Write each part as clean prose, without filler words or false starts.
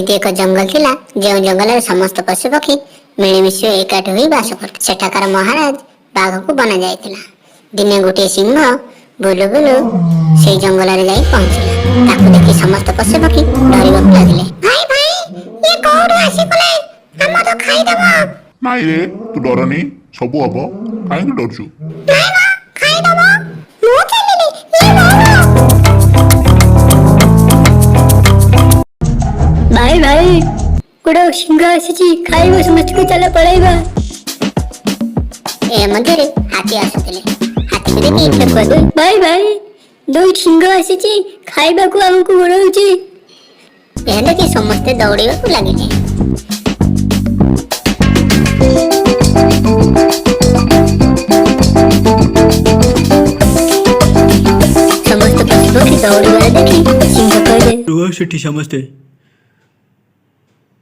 ଏମିତି ଏକ ଜଙ୍ଗଲ ଥିଲା, ଯେଉଁ ଜଙ୍ଗଲରେ ସମସ୍ତ ପଶୁପକ୍ଷୀ ମିଳିମିଶି ଏକାଠି ହୋଇ ବାସ କରୁଥିଲେ। ସେଠାକାର ମହାରାଜ ବାଘକୁ ବନାଯାଇଥିଲା। ଦିନେ ଗୋଟିଏ ସିଂହ ବୁଲୁ ବୁଲୁ ସେଇ ଜଙ୍ଗଲରେ ଯାଇ ପହଞ୍ଚିଲା। ତାକୁ ଦେଖି ସମସ୍ତ ପଶୁପକ୍ଷୀ ଡରିବାକୁ ଲାଗିଲେ। ଭାଇ ଭାଇ, ଇଏ କୋଉଠୁ ଆସିଗଲେ? ଆମ ତ ଖାଇଦବ। ନାଇଁ ରେ, ତୁ ଡରନି, ସବୁ ହବ। କାହିଁକି ଡରୁଛୁ? ନାଇଁ ମ, ଖାଇଦବ। ମୁଁ ଚାଲିଲି, ଇଏ ମୋର। ଭାଇ ଭାଇ, ଗୋଟେ ସିଂହ ଆସିଛି, ଖାଇବ ସମସ୍ତଙ୍କୁ, ଚାଲ ପଳେଇବା। ଏ ମଧ୍ୟରେ ହାତୀ ଆସୁଥିଲେ। ହାତୀକୁ ଦେଖି ଠେକୁଆ ଭାଇ ଭାଇ, ଦୁଇ ସିଂହ ଆସିଛି ଖାଇବାକୁ, ଆମକୁ ଗୋଡ଼ଉଛି। ଏହା ଦେଖି ସମସ୍ତେ ଦୌଡ଼ିବାକୁ ଲାଗିଲେ। ସମସ୍ତ ପଶୁପକ୍ଷୀ ଦୌଡ଼ିବାର ଦେଖି ସିଂହ କହିଲେ, ରୁହ ସେଠି ସମସ୍ତେ,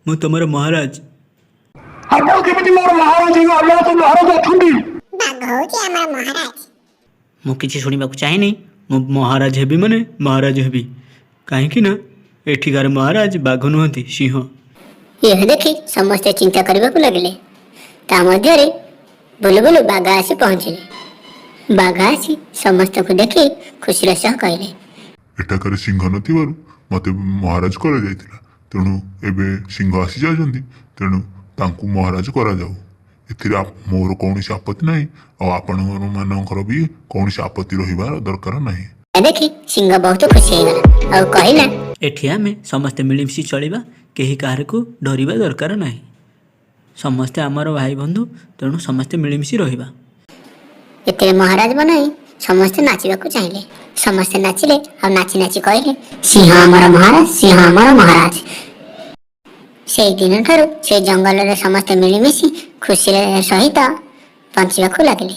ମୁଁ ତମର ମହାରାଜ। ଆପଣ କେମିତି ମୋର ମହାରାଜ ହେବେ? ଆମର ତ ମହାରାଜ ଅଛନ୍ତି। ବାଘ ହଉଛି ଆମର ମହାରାଜ। ମୁଁ କିଛି ଶୁଣିବାକୁ ଚାହେଁନି। ମୁଁ ମହାରାଜ ହେବି ମାନେ ମହାରାଜ ହେବି, କାହିଁକି ନା ଏଠିକାର ମହାରାଜ ବାଘ ନୁହନ୍ତି, ସିଂହ। ଏହା ଦେଖି ସମସ୍ତେ ଚିନ୍ତା କରିବାକୁ ଲାଗିଲେ। ତା ମଧ୍ୟରେ ବୁଲୁ ବୁଲୁ ବାଘ ଆସି ପହଞ୍ଚିଲେ। ବାଘ ଆସି ସମସ୍ତଙ୍କୁ ଦେଖି ଖୁସିର ସହ କହିଲେ, ଏଠାକାରେ ସିଂହ ନଥିବାରୁ ମୋତେ ମହାରାଜ କରାଯାଇଥିଲା। ତେଣୁ ଏବେ ସିଂହ ଆସିଯାଉଛନ୍ତି, ତେଣୁ ତାଙ୍କୁ ମହାରାଜ କରାଯାଉ। ଏଥିରେ ମୋର କୌଣସି ଆପତ୍ତି ନାହିଁ ଆଉ ଆପଣମାନଙ୍କର ବି କୌଣସି ଆପତ୍ତି ରହିବାର ଦରକାର ନାହିଁ। ଏହା ଦେଖି ସିଂହ ବହୁତ ଖୁସି ହେଇଗଲା ଆଉ କହିଲା, ଏଠି ଆମେ ସମସ୍ତେ ମିଳିମିଶି ଚଳିବା। କେହି କାହାରିକୁ ଡରିବା ଦରକାର ନାହିଁ। ସମସ୍ତେ ଆମର ଭାଇ ବନ୍ଧୁ, ତେଣୁ ସମସ୍ତେ ମିଳିମିଶି ରହିବା। ଏଥିରେ ମହାରାଜ ବନାଇ ସମସ୍ତେ ନାଚିବାକୁ ଚାହିଁଲେ। ସମସ୍ତେ ନାଚିଲେ ଆଉ ନାଚି ନାଚି କହିଲେ, ସିଂହ ଆମର ମହାରାଜ, ସିଂହ ଆମର ମହାରାଜ। ସେଇ ଦିନଠାରୁ ସେ ଜଙ୍ଗଲରେ ସମସ୍ତେ ମିଳିମିଶି ଖୁସିରେ ସହିତ ବଞ୍ଚିବାକୁ ଲାଗିଲେ।